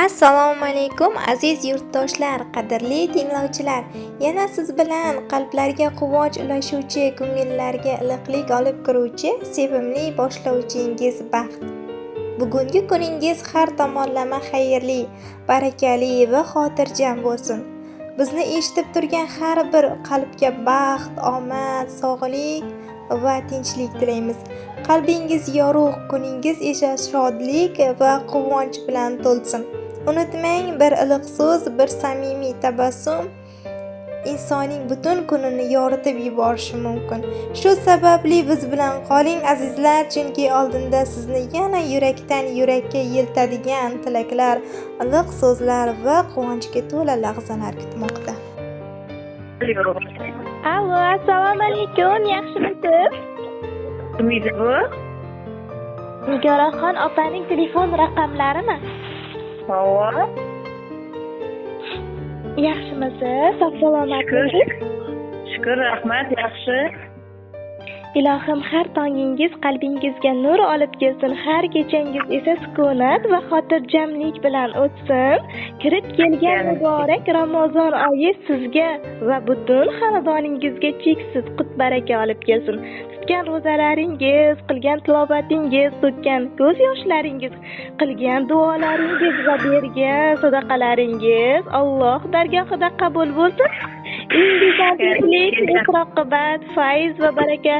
Assalomu alaykum aziz yurtdoshlar, qadrli tinglovchilar. Yana siz bilan qalblarga quvonch ulashuvchi, ko'ngillarga iliqlik olib kiruvchi sevimli boshlovchingiz Baxt. Bugungi kuningiz har tomonlama xayrli, barakali va xotirjam bo'lsin. Bizni eshitib turgan har bir qalbga baxt, omad, sog'lik va tinchlik tilaymiz. Qalbingiz yorug', kuningiz esa shodlik va quvonch bilan to'lsin. Unutmang, bir iliq so'z, bir samimiy tabassum insonning butun kunini yoritib yuborishi mumkin. Shu sababli biz bilan qoling azizlar, chunki oldinda sizni yana yurakdan yurakka yeltadigan tilaklar, iliq so'zlar va quvonchga to'la lahzalar kutmoqda. Allo, assalomu alaykum, yaxshimisiz? Kim edi bu? Nigoraxon opaning telefon raqamlarimi? Havo. Yaxshimisiz? Sog' salomatmisiz? Shukr, rahmat, yaxshi. Ilohim har tongingiz qalbingizga nur olib kelsin, har kechangiz esa sukunat va xotirjamlik bilan o'tsin. Kirib kelgan muborak Ramazon oyi sizga va butun xonadoningizga cheksiz qut-baraka olib kelsin. Tutgan ro'zalaringiz, qilgan tilovatingiz, to'kkan ko'z yoshlaringiz, qilgan duolaringiz va bergan sadaqalaringiz Alloh dargohida qabul bo'lsin. Uyingizdan tinchlik, mehr-oqibat, fayz va baraka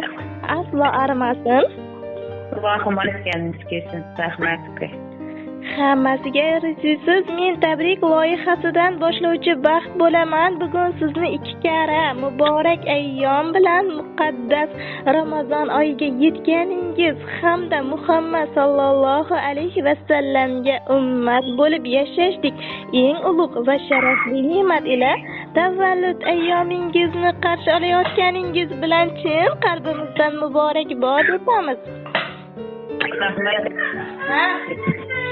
aslo arimasin. Allohim aytganingiz kelsin. Rahmat uka. Hammasiga erishasiz. Men tabrik loyihasidan boshlovchi Baxt bo'laman. Bugun sizni ikki karra muborak ayyom bilan muqaddas Ramazon oyiga yetganingiz hamda Muhammad sallallohu alayhi va sallamga ummat bo'lib yashashdek eng ulug' va sharafli ne'mat ila tavallud ayyomingizni qarshi olayotganingiz bilan chin qalbimizdan muborakbod etamiz.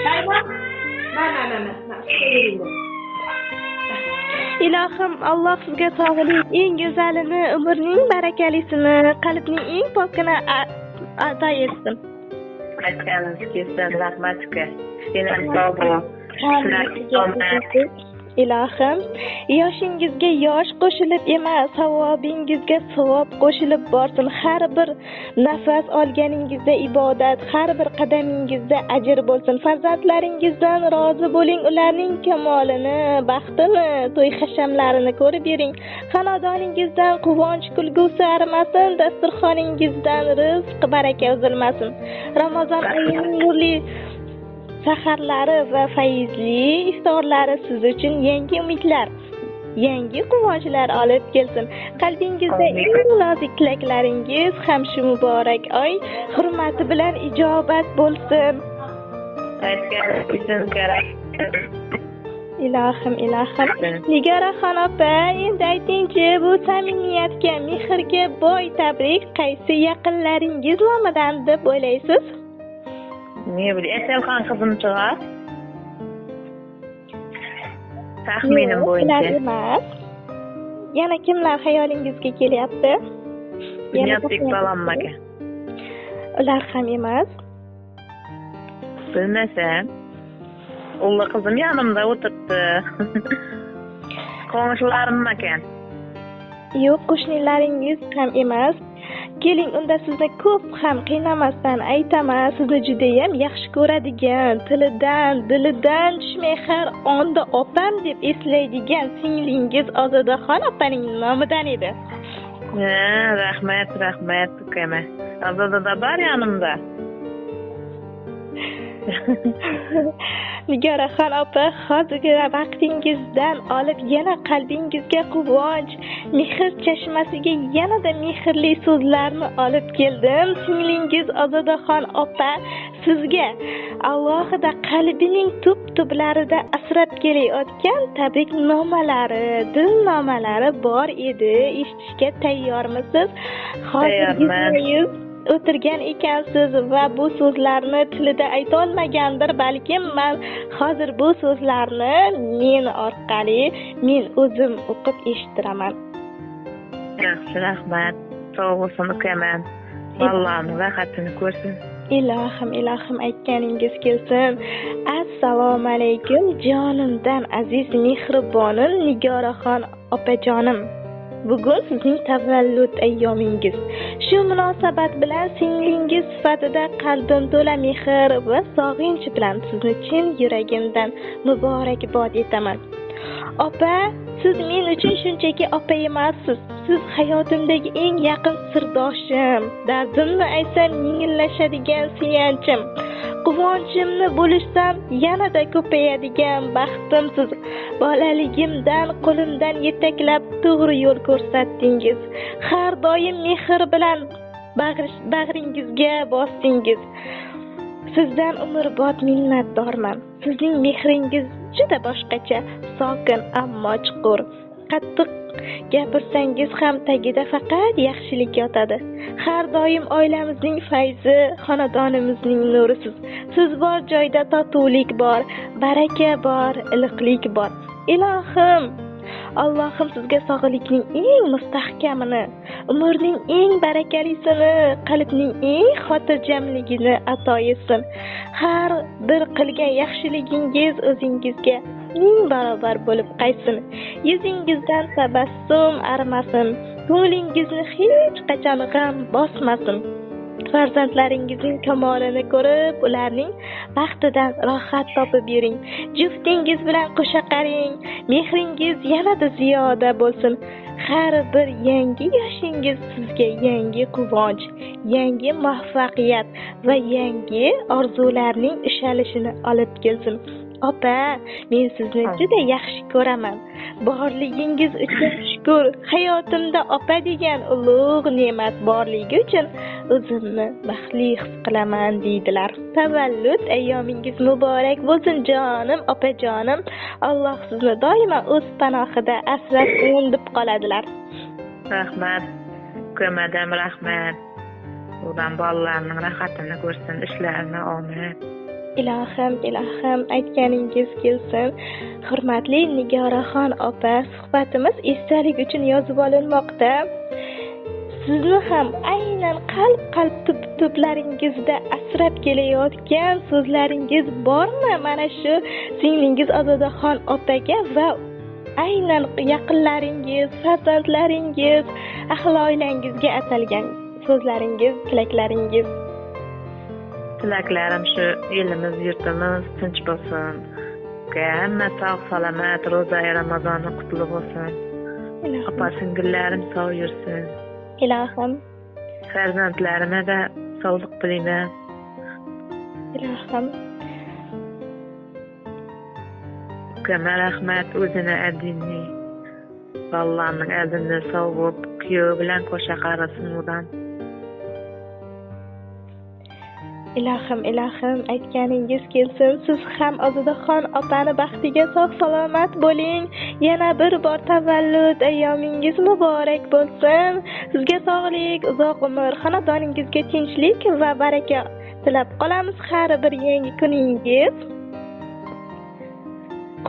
Rahmat. Ilohim Alloh sizga sog'lik, eng go'zalini, umrning barakalisini, qalbning eng pokini ato etsin. Aytganingiz kelsin, rahmat uka. Sen ham sog' bo'l. Ilohim yoshingizga yosh qo'shilib emas, savobingizga savob qo'shilib borsin. Har bir nafas olganingizda ibodat, har bir qadamingizda ajr bo'lsin. Farzandlaringizdan rozi bo'ling, ularning kamolini, baxtini, to'y hashamlarini ko'rib yuring. Xonadoningizdan quvonch kulgusi arimasin, dasturxoningizdan rizq baraka uzilmasin. Ramazon oyining nurli saharlari va fayzli iftorlari siz uchun yangi umidlar, yangi quvonchlar olib kelsin. Qalbingizda eng nozik tilaklaringiz ham shu muborak oy hurmati bilan ijobat bo'lsin. Ilohim, ilohim. Nigoraxon opa, endi aytingchi, bu samimiyatga, mehrga boy tabrik qaysi yaqinlaringiz nomidan deb o'ylaysiz? Ne bileyim, Eselxon qizim chiqar. Taxminim bo'yicha. Emas. Yana kimlar xayolingizga kelyapti? Bunyodbek bolammaga. Ular ham emas. Bilmasam. O'g'li qizim yonimda o'tiribdi. Qo'shilarim ekan. Yo'q, qo'shnilaringiz ham emas. Keling, unda sizni ko'p ham qiynamasdan aytaman, sizni judayam yaxshi ko'radigan, tilidan, dilidan tushmay har onda opam deb eslaydigan singlingiz Ozodaxon opaning nomidan edi. Ha, rahmat, rahmat ukama. Ozoda da bor yonimda. Nigoraxon opa, hozirgina vaqtingizdan olib yana qalbingizga quvonch, mehr chashmasiga yanada mehrli so'zlarni olib keldim. Singlingiz Ozodaxon opa sizga alohida qalbining tub-tublarida asrab kelayotgan tabriknomalari, dilnomalari bor edi. Eshitishga tayyormisiz? Hozir o'tirgan ekansiz va bu so'zlarni tilida ayta olmagandir, balkim men hozir bu so'zlarni men orqali men o'zim o'qib eshittiraman. Yaxshi, rahmat. Sog' bo'lsin ukaman. Allohning rahmatini ko'rsin. Ilohim, ilohim, aytganingiz kelsin. Assalomu alaykum, jonimdan aziz mehribonim Nigoraxon opajonim. Bugun sizning tavallud ayyomingiz. Shu munosabat bilan singlingiz sifatida qalbim to'la mehr va sog'inch bilan sizni chin yuragimdan muborakbod etaman. Opa, siz men uchun shunchaki opa emassiz. Siz hayotimdagi eng yaqin sirdoshim, dardimni aytsam yengillashadigan suyanchim, quvonchimni bo'lishsam yanada ko'payadigan baxtimsiz. Bolaligimdan qo'limdan yetaklab to'g'ri yo'l ko'rsatdingiz. Har doim mehr bilan bag'ringizga bosdingiz. Sizdan umrbod minnatdorman. Sizning mehringiz juda boshqacha, sokin ammo chuqur. Qattiq gapirsangiz ham tagida faqat yaxshilik yotadi. Har doim oilamizning fayzi, xonadonimizning nurisiz. Siz bor joyda totuvlik bor, baraka bor, iliqlik bor. Ilohim, Allohim sizga sog'likning eng mustahkamini, umrning eng barakalisini, qalbning eng xotirjamligini ato etsin. Har bir qilgan yaxshiligingiz o'zingizga ming barobar bo'lib qaytsin. Yuzingizdan tabassum arimasin, ko'nglingizni hech qachon g'am bosmasin. Farzandlaringizning kamolini ko'rib, ularning baxtidan rohat topib yuring. Juftingiz bilan qo'sha qaring, mehringiz yanada ziyoda bo'lsin. Har bir yangi yoshingiz sizga yangi quvonch, yangi muvaffaqiyat va yangi orzularning ushalishini olib kelsin. Opa, men sizni juda yaxshi ko'raman. Borligingiz uchun shukur. Hayotimda opa degan ulug' ne'mat borligi uchun o'zimni baxtli his qilaman, deydilar. Tavallud ayyomingiz muborak bo'lsin, jonim, opajonim. Alloh sizni doimo o'z panohida asrasin, deb qoladilar. Rahmat, ko'madam rahmat. Udan bolalarning rohatini ko'rsin, ishlarini omad. Ilohim, ilohim, aytganingiz kelsin. Hurmatli Nigoraxon opa, suhbatimiz esdalik uchun yozib olinmoqda. Sizni ham aynan qalb tublaringizda asrab kelayotgan so'zlaringiz bormi? Mana shu singlingiz Ozodaxon opaga va aynan yaqinlaringiz, farzandlaringiz, ahli oilangizga atalgan so'zlaringiz, tilaklaringiz. Tilaklarim shu elimiz, yurtimiz tinch bo'lsin. Hamma sog' salomat, ro'za Ramazoni qutlu bo'lsin. Opa singillarim sog' yursin. Ilohim. Farzandlarimga da sog'lik tilayman. Ilohim. Ukama rahmat, o'zini adinni. Bolalarning adinni sog' bo'lib, kuyovi bilan qo'sha qarasin udan. Ilohim, ilohim, aytganingiz kelsin. Siz ham Ozodaxon opani baxtiga sog' salomat bo'ling. Yana bir bor tavallud ayyomingiz muborak bo'lsin. Sizga sog'lik, uzoq umr, xonadoningizga tinchlik va baraka tilab qolamiz. Har bir yangi kuningiz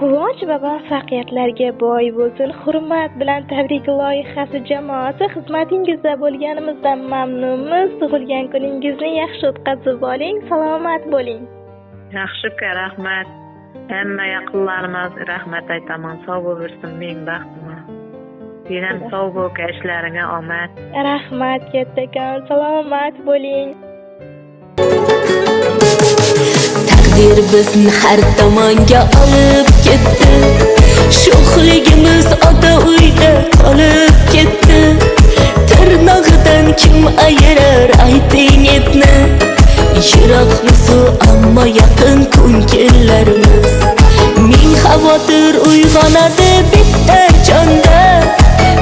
quvonch va muvaffaqiyatlarga boy bo'lsin. Hurmat bilan tabrik loyihasi jamoasi xizmatingizda bo'lganimizdan mamnunmiz. Tug'ilgan kuningizni yaxshi o'tkazib oling, salomat bo'ling. Yaxshi, rahmat. Hamma yaqinlarimga rahmat aytaman. Sog' bo'lsin, ming baxtima. Sen ham sog' bo'l, ishlaringga omad. Rahmat kattakon, salomat bo'ling. Taqdir bizni har tomonga olib ketdi. Sho'xligimiz ota uyda qolib ketdi. Tirnog'idan kim ayirar ayting etni. Yiroqmiz ammo yaqin ko'ngillarimiz. Ming xavotir uyg'onadi bitta jonda.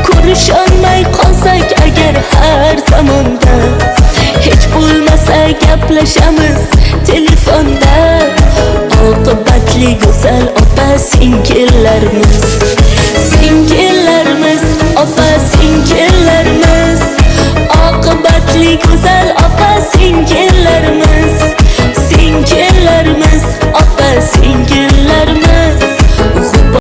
Ko'risholmay qolsak agar har zamonda. Hech bo'lmasa gaplashamiz telefonda. Oqibatli go'zal opa singillarimiz.